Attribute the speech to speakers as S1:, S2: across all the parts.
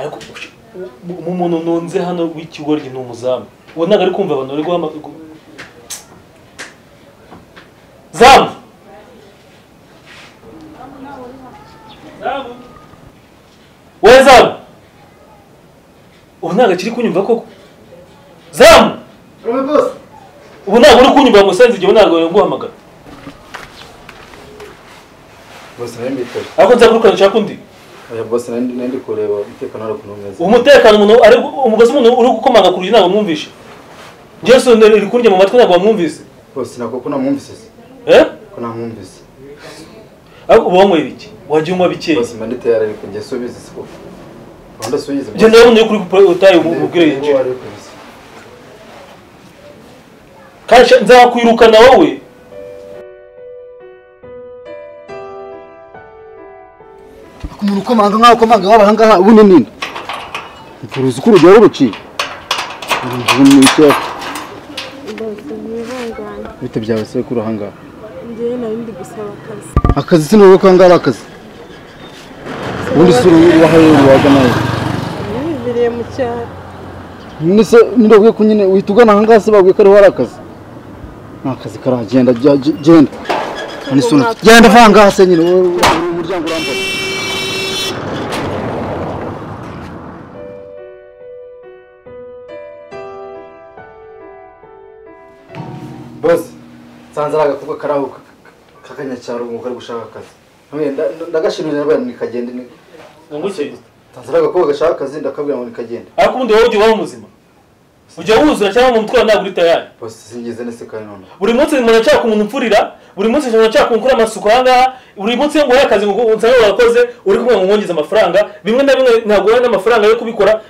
S1: Ariko umuntu nunze hano w'ikigoryi ni umuzamu. Uwo ntabwo ari kumva abantu bari guhama. Zamu! Zamu! We Zamu! Ubu ntabwo akiri kunyumva koko. Zamu! Ubu ntabwo uri kunyumva musenzi igihe ntabwo nguhamagara.
S2: Boss nari mbitari.
S1: Ariko nzakurukana nshaka undi.
S2: Oya boss nari ndi kureba umutekano ari ukuntu umeze.
S1: Umutekano umuntu ari umugozi umuntu uri gukomanga ku rugi ntabwo mwumvishe. Jason uri kurya mu matwi ntabwo wamwumvise.
S2: Boss nako ko namwumvise se.
S1: Eh?
S2: Ko namwumvise.
S1: Ariko uba wanyweye iki? Wagiye unywa bike.
S2: Boss mba ndi tayari ariko njye subize siko. Gahunda subize.
S1: Njye ndabona uri kuri utaye umubwire yinjira. Kandi nzakwirukana wowe.
S2: Umuntu ukomanga nkaho ukomanga waba ahangaha ubu ni nini? Uruzi ko urugero ruciye. Bite byawe se kuri ahangaha?
S3: Njye nari ndi gusaba akazi.
S2: Akazi sinuwo ko ahangaha ari akazi. Ubundi si uwahaye waga nawe.
S3: Nibiriye mu cyaro.
S2: Nise ndabwiye ko nyine uhita ugana ahangaha se babwiye ko ariho ari akazi. Nta kazi karagenda genda. Genda va ahangaha se nyine umuryango urambona. Boss, nsanze ari agakobwa karaho k'akanyacyaro ngo kari gushaka akazi. Ndagashimira nabaye nikagende.
S1: Nguki?
S2: Nsanze ari agakobwa gashaka akazi ndakabwira ngo nikagende.
S1: Ariko ubundi wowe ujya uba muzima? Ujya wuzura cyangwa mu mutwe ntabwo uri tayari?
S2: Boss singize nese kandi none.
S1: Buri munsi umuntu ashaka umuntu upfurira, buri munsi umuntu ashaka gukora amasuku ahangaha, buri munsi ngo uhe akazi ngo nsange warakoze uri kumwe ngo mwongeze amafaranga, bimwe na bimwe ntabwo uri n'amafaranga yo kubikora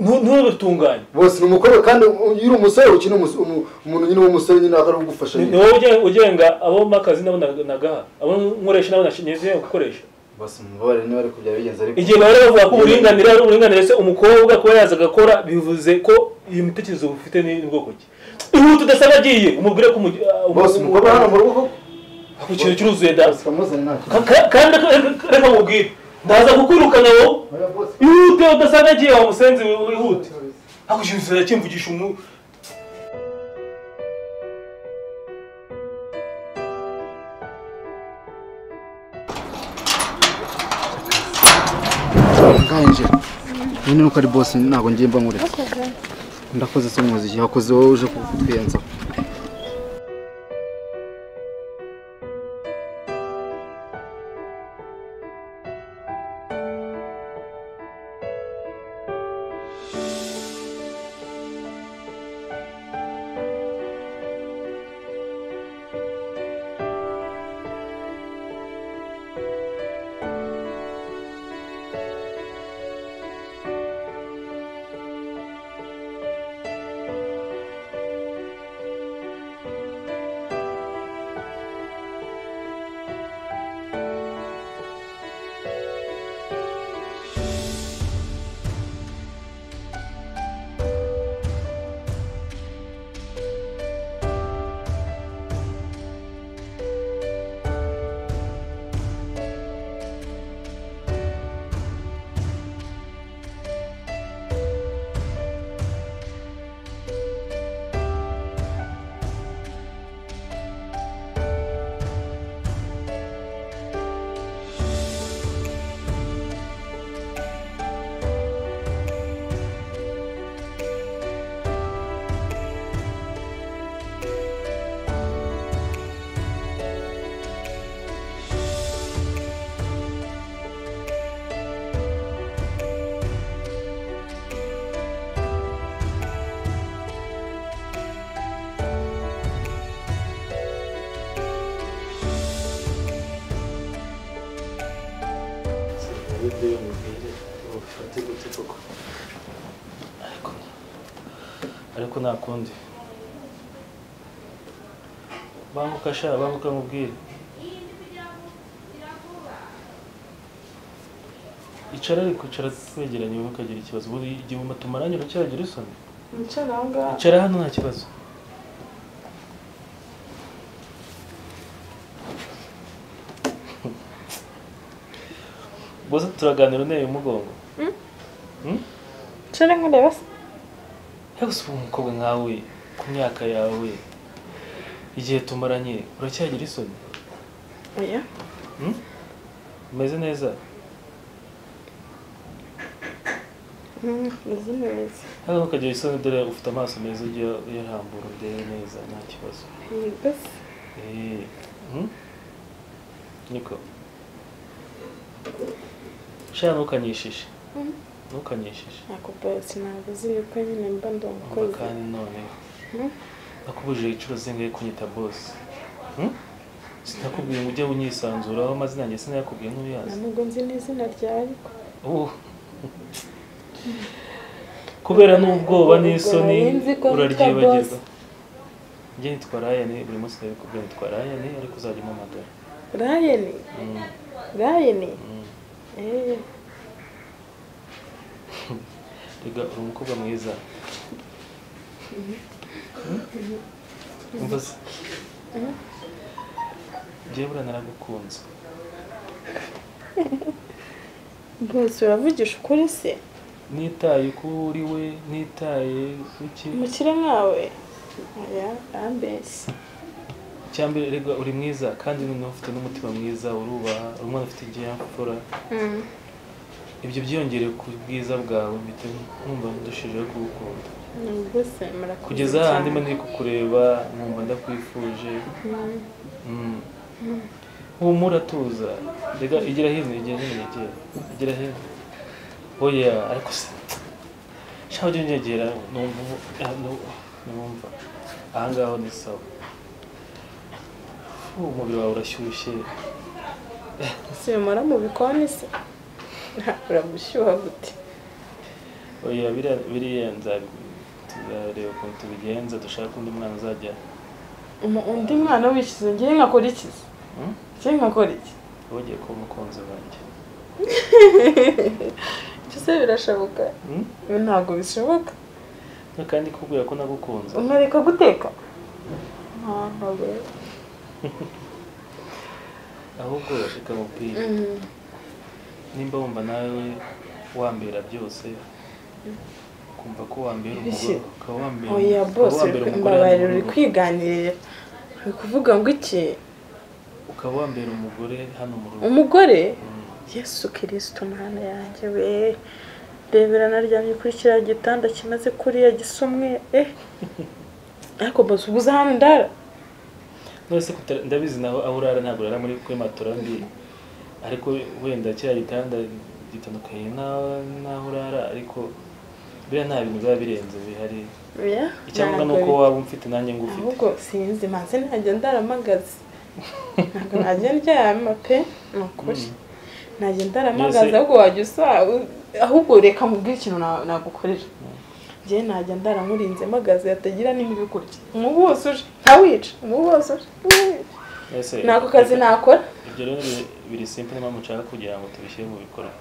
S1: ntubitunganye.
S2: Boss ni umukobwa kandi uri umusore ukina umuntu nyine w'umusore nyine akari kugufasha.
S1: Ni wowe ugenga abo makazi nabo nagaha, abo nkoresha nabo nashyize gukoresha.
S2: Boss mubare niba ari kubya bigenza ariko
S1: igihe bahora bavuga ko uburinganire ari uburinganire se umukobwa kuba yaza agakora bivuze ko iyo mitekerereze ufite ni bwoko ki? Ihute udasaba agiye umubwire ko
S2: boss umukobwa hano mu rugo
S1: ko ikintu cyuzuye da kandi reka mubwire ndaza kukwirukana wowe. Ihute udasaba agiye wa musenzi ihute. Ako kintu cyimvugisha umu
S2: Nganje. None nuko ari boss ntago ngiye mba nkuretse. Ndakoze se muziki hakoze wowe uje kutwiyenza.
S1: Ariko nta kundi. Banguka sha, banguka nkubwire. Icara ariko icara twegeranye wowe ukagira ikibazo. Ubu igihe tumaranye uracyagira isoni.
S3: Icara aho ngaho.
S1: Icara hano nta kibazo. Bose turaganira uneye umugongo.
S3: Nicare nkureba se?
S1: Gusa ubu umukobwa nkawe ku myaka yawe igihe tumaranye uracyagira isoni?
S3: Oya.
S1: Umeze neza?
S3: Meze neza.
S1: Hano ntukagira isoni dore ufite amaso meza ujye uyarambura urebe neza nta kibazo.
S3: Mbese?
S1: Niko. Sha ntukanyishishe. Ntukanyishishe.
S3: Ako boss ntabwo uzi yuko nyine mba ndi umukozi.
S1: Kandi noneho. Nakubujije inshuro zingahe kunyita boss? Sinakubwiye ngo ujye unyisanzuraho amazina yanjye sinayakubwiye ntuyazi.
S3: Ntabwo nzi n'izina ryawe ariko.
S1: Kubera n'ubwoba n'isoni uraryibagirwa. Njye nitwa Ryan, buri munsi ndabikubwira nitwa Ryan ariko uzajya umpamagara.
S3: Ryan? Ryan?
S1: Rega uri umukobwa mwiza. Umva se? Njyewe buriya naragukunze.
S3: Bose uravugisha ukuri se?
S1: Nitaye ko uri we, nitaye kuki.
S3: Umukire nkawe? Oya, arambeshya.
S1: Icyambere rega uri mwiza kandi noneho ufite n'umutima mwiza, urubaha, uri umwana ufite ikinyabupfura. Ibyo byiyongereye ku bwiza bwawe mpita numva ndushijeho kugukunda.
S3: Mbese murakoze.
S1: Kugeza ahandi mba ndi kukureba nkumva ndakwifuje. Humura tuza. Rega igira hino, igira hino, igira hino. Oya, ariko se sha ujye unyegera numva aha ngaho ni sawa. Umubiri wawe urashyushye.
S3: Simara mu bikoni se? Uragushyuha gute?
S1: Oya, biriya nzareba ukuntu tubigenza dushaka undi mwana uzajya.
S3: Undi mwana wishize ngiye nkakora iki? Ngiye nkakora iki?
S1: Ugiye kuba umukunzi wanjye.
S3: Ese birashoboka? Ntabwo bishoboka.
S1: Kandi kubwira ko nagukunze.
S3: Unareka guteka? Ntabwo.
S1: Ahubwo reka mubwire. Nimba wumva nawe wambera byose kumva ko wambera umugore ukaba wambera.
S3: Oya boss, mbabarira uri kwiganirira. Uri kuvuga ngo iki?
S1: Ukaba wambera umugore hano mu rugo.
S3: Umugore? Yesu Kristo mana yanjye we. Rebera naryamye kuri kiriya gitanda kimaze kuriya gisumwe Ariko boss ubuze hano ndara.
S1: Nose ndabizi naho aho urara ntabwo urara muri kuri matora mbi. Ariko wenda kiriya gitanda gitandukanye naho urara ariko biriya nta bintu biba birenze bihari. Icyangombwa ni uko waba umfite nanjye ngufite.
S3: Ahubwo sinzi maze ntajya ndaramagaze. Ntabwo najya ndyama pe ni ukuri. Najya ndaramagaze ahubwo wajya usa ahubwo reka mubwire ikintu nagukorera. Njye najya ndaramurinze mpagaze hatagira n'imibi kurya. Umubu wose uje ntawica, umubu wose uje. Nako kazi nakora.
S1: Ibyo rero biri simple niba mushaka kugira ngo tubishyire mu bikorwa.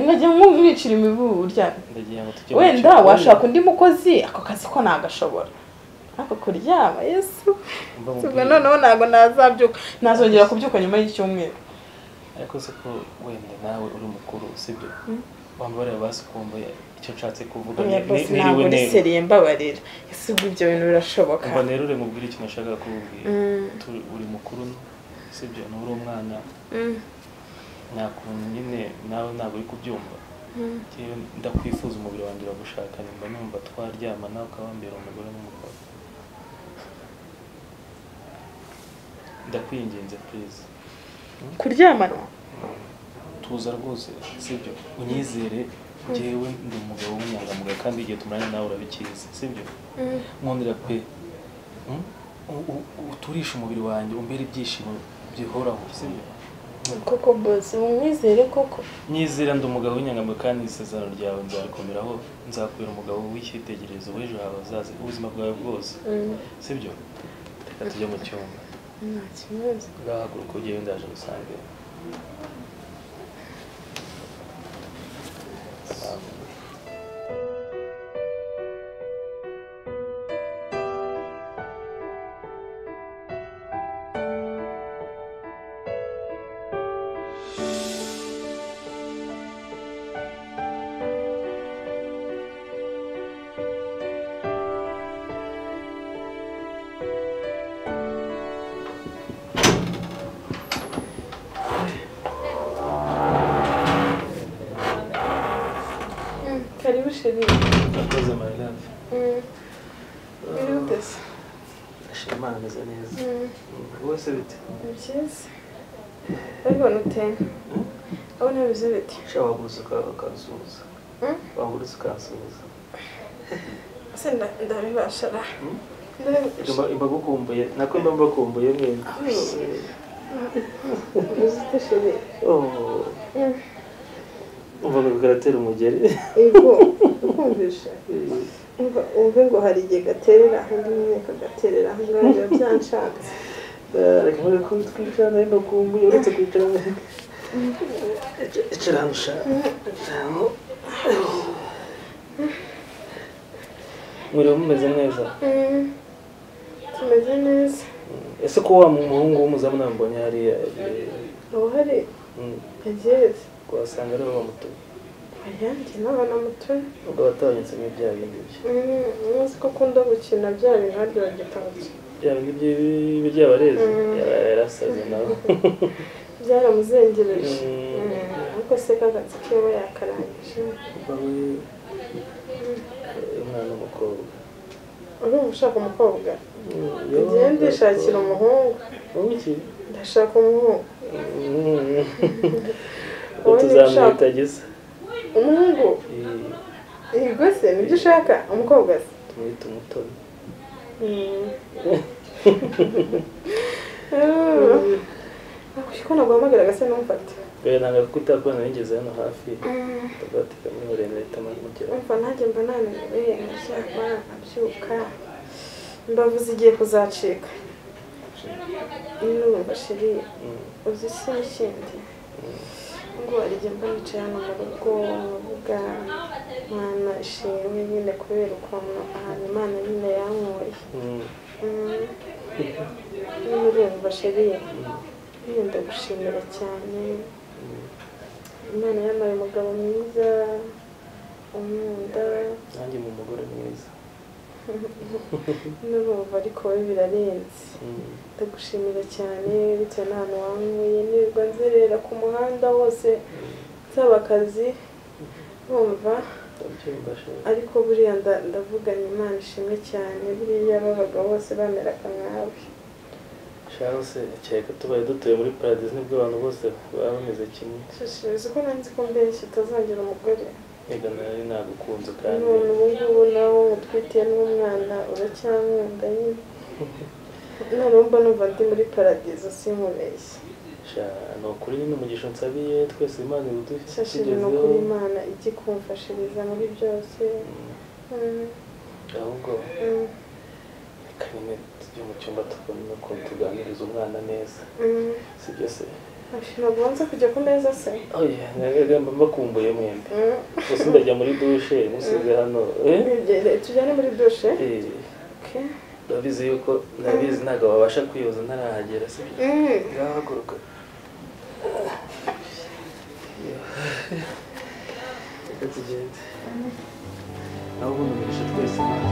S3: Mwajya mwicira imibu uryamye.
S1: Ndagira ngo tujye.
S3: Wenda washaka undi mukozi ako kazi ko nagashobora. Ako kuryama Yesu. Ubwo noneho ntabwo nazabyuka. Nazongera kubyuka nyuma y'icyumweru.
S1: Ariko se ko wenda nawe uri mukuru sibyo? Wambarira basi kumva icyo nshatse kuvuga
S3: niriwe nero. Seriye mbabarira. Ese ubwo ibyo bintu birashoboka?
S1: Umva nerure mubwire ikintu nashaka kukubwira. Uri mukuru sibyo? Nturi umwana. Nta kuntu nyine nawe ntabwo uri kubyumva. Ndakwifuza umubiri wanjye uragushaka nimba numva twaryamana ukabambera umugore n'umugabo. Ndakwinginze please.
S3: Kuryamana?
S1: Tuza rwose sibyo? Unyizere njyewe ndi umugabo w'inyangamugayo kandi igihe tumaranye nawe urabikizi sibyo? Nkundira pe. Uturisha umubiri wanjye umbere ibyishimo bihoraho sibyo?
S3: Koko boss umwizere koko?
S1: Nyizera ndi umugabo w'inyangamugayo kandi isezerano ryawe nzarikomeraho, nzakubera umugabo w'icyitegererezo w'ejo hawe hazaza ubuzima bwawe bwose sibyo? Reka tujye mu cyumba.
S3: Nta kibazo.
S1: Ngahaguruka ujyeyo ndaje gusange.
S3: chérie.
S1: Urakoze my love.
S3: Biri se?
S1: Ndashima Imana ameze neza. Wowe se bite?
S3: Ni byiza. Ariko nute? Aho ntibize bite?
S1: Sha wagurutse ukansuhuza. Wagurutse ukansuhuza.
S3: Ese ndabibasha ra?
S1: Mbagukumbuye, nako mba mbakumbuye mwembi.
S3: Uzi chérie.
S1: Oh. Umva ngo karatera umugeri.
S3: Ego, ukumvisha. Umva umve ngo hari igihe gaterera undi nyine kagaterera aho ngaho biba byanshatse.
S1: Reka nkore ko twicarana mbakumbuye uretse kwicarana. Icara hano sha. Hano. Mwiriwe mumeze neza?
S3: Tumeze neza.
S1: Ese ko wa muhungu w'umuzamu nambonye hariya?
S3: Ubu hari? Yagiye.
S1: Wasanga ariwe wamutumye.
S3: Oya, njye n'abana mutumye.
S1: Ubwo batanyutse muri bya bindi bye.
S3: Uzi ko akunda gukina bya bintu harya bagita gutya.
S1: Bya bindi by'abarezi? Yarasaze nawe.
S3: Byaramuzengereje. Ariko se kakazi kiwe yakarangije.
S1: Umwana w'umukobwa.
S3: Urumva ushaka umukobwa? Njye ndishakira umuhungu.
S1: Iki?
S3: Ndashaka umuhungu.
S1: Tuzamwita gisa.
S3: Umuhungu? Yego se nibyo ushaka? Umukobwa se?
S1: Tumwita Umutoni.
S3: Ko naguhamagaraga se ntumfate?
S1: Oya nanga kukutakubona nigeze hano hafi. Ndagateka muri muremure mugera.
S3: Umva nanjye mba nananiwe nkaryama nkabyuka. Imbavu zigiye kuzacika. Nyine urumva chérie, uzi se n'ikindi? Ngo hari igihe mba nicaye hano mu rugo nkavuga Mana ishimwe nyine kubera ukuntu ahantu Imana nyine yankuye. Nyine urumva chérie, nyine ndagushimira cyane. Imana yampaye umugabo mwiza, unkunda.
S1: Nanjye mu mugore mwiza.
S3: N'urumva ariko wowe birarenze. Ndagushimira cyane bitewe n'ahantu wankuye, nirirwa nzerera ku muhanda wose nsaba akazi, urumva. Ariko buriya ndavuganye Imana ishimwe cyane, buriya babaga bose bameraga nkawe.
S1: Charles, kereka tubaye dutuye muri paradise nibwo abantu bose baba bameze kimwe.
S3: Uzi ko nanzi ko mbeshya utazongera umugore.
S1: Ega nari nagukunze kandi.
S3: None ubu ngubu nawe utwitiye n'umwana uracyankunda nyine. Noneho mba numva ndi muri paradizo sinkubeshye.
S1: Sha ni ukuri nyine umugisha nsabiye twese Imana
S3: iwudugezeho. Ni ukuri Imana ijye kumfashiriza muri byose.
S1: Ahubwo reka nyine tujye mu cyumba tubone ukuntu tuganiriza umwana neza. Sibyo se?
S3: Ntabwo ubanza kujya ku meza se?
S1: Oya, mba mbakumbuye mwembi. Gusa ndajya muri dushe musize hano.
S3: Tujyane muri dushe?
S1: Ndabizi yuko ndabizi ntabwo babasha kwiyoza ntarahagera sibyo? Ngahaguruka. Reka tugende. Nawe ubundi umugisha twese Imana.